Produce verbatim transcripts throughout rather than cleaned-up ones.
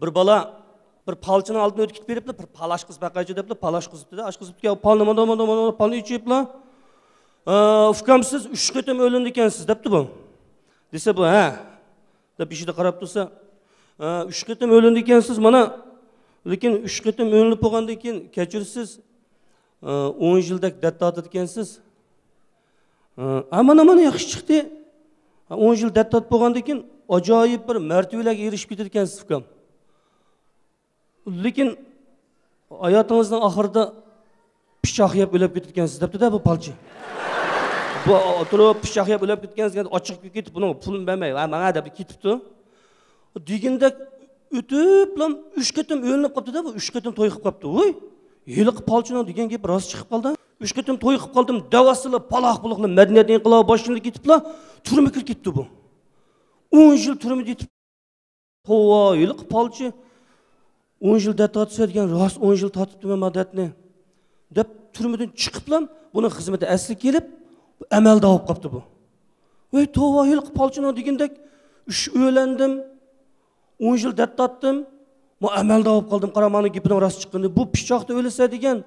بىر بالا بىر پالچىنىڭ ئالدىدىن ئۆتۈپ كېتىپ بېرىپلا، بىر پال ئاشقۇزۇپ بەقەيچى دەپلا، پال ئاشقۇزۇپتۇ-دە، ئاشقۇزۇپتىكەن، پالنى مانا، مانا، مانا، پالنى ئېچىپلا، «ئۇكام، سىز ئۈچ قېتىم ئۆلۈندىكەنسىز» دەپتۇ بۇ. دېسە بۇ، «ھە» دەپ بېشىدا قاراپ تۇرسا، «ئۈچ قېتىم ئۆلۈندىكەنسىز، مانا، لېكىن ئۈچ قېتىم ئۆلۈنۈپ بولغاندىن كېيىن، كەچۈرىسىز، ئون يىلدەك دەرد تارتىدىكەنسىز.» «ھە، مانا، مانا، ياخشى چىقتى. ئون يىل دەرد تارتىپ بولغاندىن كېيىن، ئاجايىپ بىر مەرتىۋىلەرگە ئېرىشىپ كېتىدىكەنسىز، ئۇكام. لېكىن ھاياتىڭىزنىڭ ئاخىرىدا پىچاق يەپ ئۆلۈپ كېتىدىكەنسىز» دەپتۇ-دە بۇ پالچى. بۇ تۇرۇپ، «پىچاق يەپ ئۆلۈپ كېتىدىكەنسىز» دېگەندە، ئاچچىقىپ كېتىپ، بۇنىڭغا پۇلنى بەرمەي، «ۋە ماڭا» دەپ كېتىپتۇ. دېگىنىدەك ئۆتۈپلا ئۈچ قېتىم ئۆلۈنۈپ قاپتۇ-دە، بۇ ئۈچ قېتىم توي قىلىپ قاپتۇ. ۋۇي، ھېلىقى پالچىنىڭ دېگەن گېپى راست چىقىپ قالدى. «ئۈچ قېتىم توي قىلىپ قالدىم» دەۋاتسىلا، پالاق پۇلۇقلا مەدەنىيەت ئىنقىلابى باشلىنىپ كېتىپلا، تۈرمىگە كىرىپ كېتىپتۇ بۇ. ئون يىل تۈرمىدە يېتىپ، توۋا، ھېلىقى پالچى «ئون يىل دەرد تارتىسەن» دېگەن، «راست ئون يىل تارتىپتىمەن ما دەردنى» دەپ، تۈرمىدىن چىقىپلا بۇنىڭ خىزمىتى ئەسلىگە كېلىپ، ئەمەلدار بولۇپ قاپتۇ بۇ. ۋەي توۋا، ھېلىقى پالچىنىڭ دېگىنىدەك، ئۈچ ئۆلەندىم، ئون يىل دەرد تارتتىم، ما ئەمەلدار بولۇپ قالدىم، قارا، مانا گېپىنىڭ راست چىققىنى. بۇ پىچاقتا ئۆلىسە دېگەن،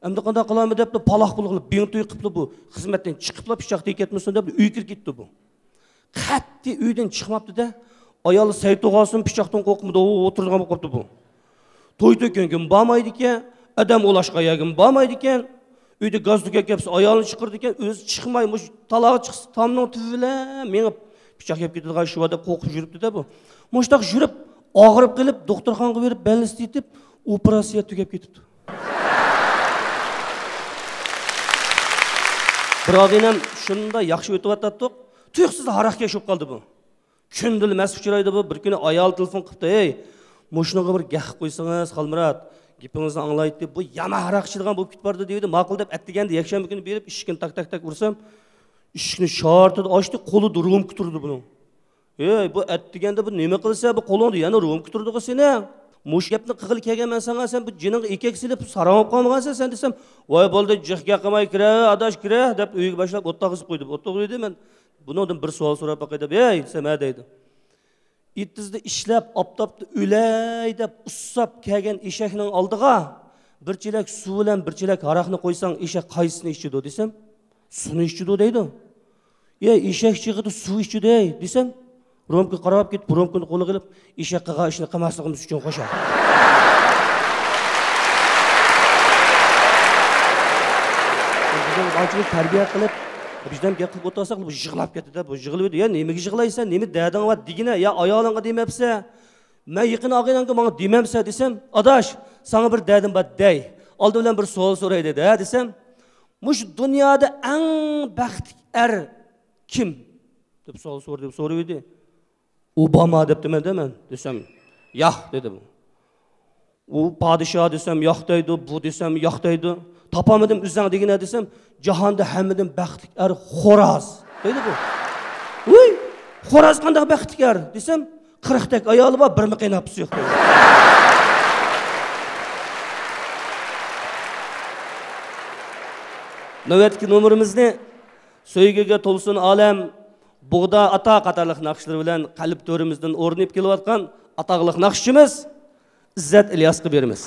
ئەمدى قانداق قىلارمەن دەپلا، پالاق پۇلۇقلا بىڭتۇي قىپلا، بۇ خىزمەتتىن چىقىپلا، پىچاق تېگىپ كەتمىسۇن دەپ ئۆيگە كىرىپ كېتىپتۇ بۇ. قەتئىي ئۆيدىن چىقماپتۇ-دە. ئايالى سەي تۇغاسىمۇ پىچاقتىن قورقمىدى، ئۇ ئولتۇرىدىغان بولۇپ قاپتۇ بۇ. توي تۆكۈنگىمۇ بارمايدىكەن، ئادەم ئۇلاشقان يەرگىمۇ بارمايدىكەن. ئۆيدە گاز تۈگەپ كەپسە، ئايالىنى چىقىرىدىكەن، ئۆزى چىقماي، مۇشۇ تالاغا چىقسا، تامنىڭ تۈۋى بىلەن مېڭىپ، پىچاق يەپ كېتىدىغان شۇ دەپ قورقۇپ يۈرۈپتۇ-دە بۇ. مۇشۇنداق يۈرۈپ، ئاغرىپ قېلىپ، دوختۇرخانىغا بېرىپ، بەلنىستە يېتىپ، ئوپېراتسىيە تۈگەپ كېتىپتۇ. بىر ئاغىنەم شۇنداق ياخشى ئۆتۈۋاتاتتۇق، تۇيۇقسىز ھاراقكەش بولۇپ قالدى بۇ. كۈندىلا مەست ئۇچرايدۇ بۇ. بىر كۈنى ئايالى تېلېفون قىپتۇ، «ھەي، مۇشۇنىڭغا بىر گەپ قىلىپ قويسىڭىز، خالمۇرات، گېپىڭىزنى ئاڭلايتتى، بۇ يامان ھاراق ئىچىدىغان بولۇپ كېتىپ بارىدۇ» دېدى. ماقۇل دەپ، ئەتىگەندە يەكشەنبە كۈنى بېرىپ، ئىشىكىنى تاك، تاك، تاك ئۇرسام، ئىشىكنى شارتىدە ئاچتى، قولىدا رومكا تۇرىدۇ بۇنىڭ. «ھەي، بۇ ئەتىگەندە بۇ نېمە قىلىسەن، بۇ قولۇڭدا يەنە رومكا تۇرىدىغۇ سېنىڭ؟ مۇشۇ گەپنى قىلغىلى كەلگەنمەن ساڭا، سەن بۇ جېنىڭغا ئېكەك سېلىپ، ساراڭ بولۇپ قالمىغانسەن سەن» دېسەم، «ۋاي، بولدى، جىق گەپ قىلماي كىرە، ئاداش، كىرە» دەپ، ئۆيگە باشلاپ ئولتۇرغۇزۇپ قويدى. ئولتۇرغۇزدى، مەن بۇنىڭدىن بىر سوئال سوراپ باقاي دەپ، «ھەي» دېسەم، «ھە» دەيدۇ. «ئېتىزدا ئىشلەپ، ئاپتاپتا ئۆلەي دەپ ئۇسساپ كەلگەن ئېشەكنىڭ ئالدىغا بىر چېلەك سۇ بىلەن بىر چېلەك ھاراقنى قويساڭ، ئېشەك قايسىسىنى ئىچىدۇ؟» دېسەم، «سۇنى ئىچىدۇ» دەيدۇ. يا ئېشەك چېغىدا سۇ ئىچىدۇ-ھەي دېسەم، رومكىغا قاراپ كېتىپ، رومكىنى قولىغا ئېلىپ، ئېشەك قىلغان ئىشنى قىلماسلىقىمىز ئۈچۈن قوشار. بىزنىڭ ئانچىلىك تەربىيە قىلىپ، بىردەم گەپ قىلىپ ئولتۇرساق، بۇ يىغلاپ كەتتى-دە، بۇ يىغلىۋىدى. يا نېمىگە يىغلايسەن، نېمە دەردىڭ بار دېگىنە، يا ئايالىڭغا دېمەپسە، مەن يېقىن ئاغىنەڭگە ماڭا دېمەمسە دېسەم، ئاداش، ساڭا بىر دەردىم بار دەي. ئالدى بىلەن بىر سوئال سوراي دېدى، ھە دېسەم، مۇشۇ دۇنيادا ئەڭ بەختلىك ئەر كىم؟ دەپ سوئال سورىدى، سورىۋىدى. ئوباما دەپتىمەن-دە مەن دېسەم، ياق دېدى بۇ. ئۇ پادىشاھ دېسەم ياق دەيدۇ، بۇ دېسەم ياق دەيدۇ. تاپالمىدىم، ئۆزۈڭ دېگىنە دېسەم، جاھاندا ھەممىدىن بەختلىك ئەر خوراز دەيدۇ بۇ. ۋۇي، خوراز قانداق بەختلىك ئەر دېسەم، قىرىقتەك ئايالى بار، بىرمۇ قېيىنئاپىسى يوق دەيدۇ. نۆۋەتتىكى نومۇرىمىزنى سۆيگۈگە تولسۇن ئالەم، بۇغدا ئاتا قاتارلىق ناخشىلىرى بىلەن قەلب تۆرىمىزدىن ئورنىيىپ كېلىۋاتقان ئاتاقلىق ناخشىچىمىز ئىززەت ئىلياسقا بېرىمىز.